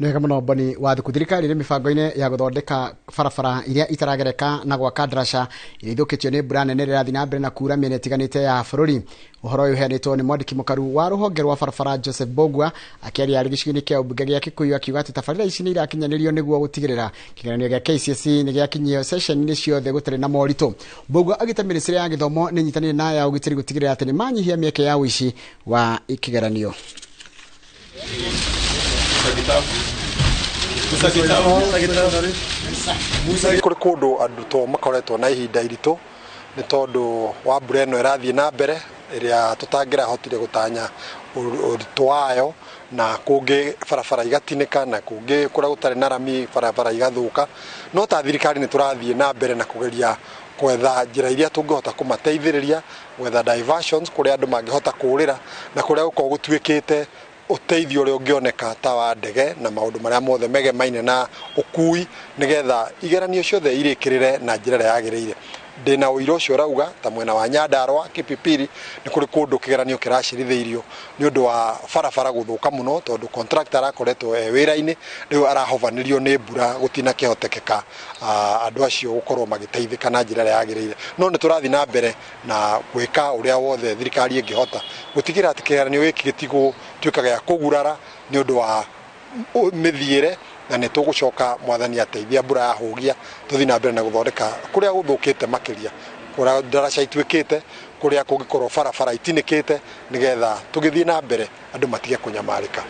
Nĩ wega mũno Boni wa thuku. Thirikari ĩrĩ mĩbango-inĩ ya gũthondeka barabara iria itaragereka na gwaka ndaraca iria ithũkĩtio nĩ mbura nene ĩrĩa ĩrathiĩ na mbere na kura mĩena ĩtiganĩte ya bũrũri. Ũhoro ũyũ ũheanĩtwo nĩ mwandĩki mũkaru wa rũhonge rwa barabara Joseph Mbugua akĩaria arĩ gĩcigo-inĩ kĩa ũmbunge gĩa Kikuyu, akiuga atĩ tabarĩra ici nĩ irakinyanĩrio nĩguo gũtigĩrĩra kĩgeranio gĩa KCSE nĩ gĩakinyio ceceni-inĩ ciothe gũtarĩ na moritũ. Mbugua augĩte mĩnĩstrĩ ya gĩthomo nĩ ĩnyitanĩire na ya ũgitĩri gũtigĩrĩra atĩ nĩ manyihia mĩeke ya ũici wa kĩgeranio. Kũrĩ kũndũ arutwo makoretwo na ihinda iritũ nĩ tondũ wa mbura ĩno ĩrathiĩ na mbere ĩrĩa tũtangĩrahotire gũtanya ũritũ wayo, na kũngĩ barabara igatinĩka, na kũngĩ kũrĩa gũtarĩ na rami barabara igathũka. No ta thirikari nĩ tũrathiĩ na mbere na kũgeria gwetha njĩra iria tũngĩhota kũmateithĩrĩria, gwetha diversions kũrĩa andũ mangĩhota kũrĩra, na kũrĩa gũkoragwo gũtuĩkĩte ũteithio ũrĩa ũngĩoneka ta wa ndege na maũndũ marĩa mothe megemaine na ũkui, nĩgetha igeranio ciothe irĩkĩrĩre na njĩra ĩrĩa yagĩrĩire. Ndĩna ũira ũcio ũrauga ta mwena wa Nyandarua Kipipiri nĩ kũrĩ kũndũ kĩgeranio kĩracirithĩirio nĩ ũndũ wa barabara gũthũka mũno, tondũ contractor arakoretwo e wĩra-inĩ, rĩu arahovanĩrio nĩ mbura, gũtinakĩhotekeka andũ acio gũkorwo magĩteithĩka na njĩra ĩrĩa yagĩrĩire. No nĩ tũrathiĩ na mbere na gwĩka ũrĩa wothe thirikari ĩngĩhota gũtigĩrĩra atĩ kĩgeranio gĩkĩ gĩtigũtuĩka gĩa kũgurara nĩ ũndũ wa mĩthiĩre, na nĩ tũgũcoka mwathani ateithia mbura yahũgia tũthiĩ na mbere na gũthondeka kũrĩa gũthũkĩte makĩria, kũrĩa ndaraca ituĩkĩte, kũrĩa kũngĩkorwo barabara itinĩkĩte, nĩgetha tũgĩthiĩ na mbere andũ matige kũnyamarĩka.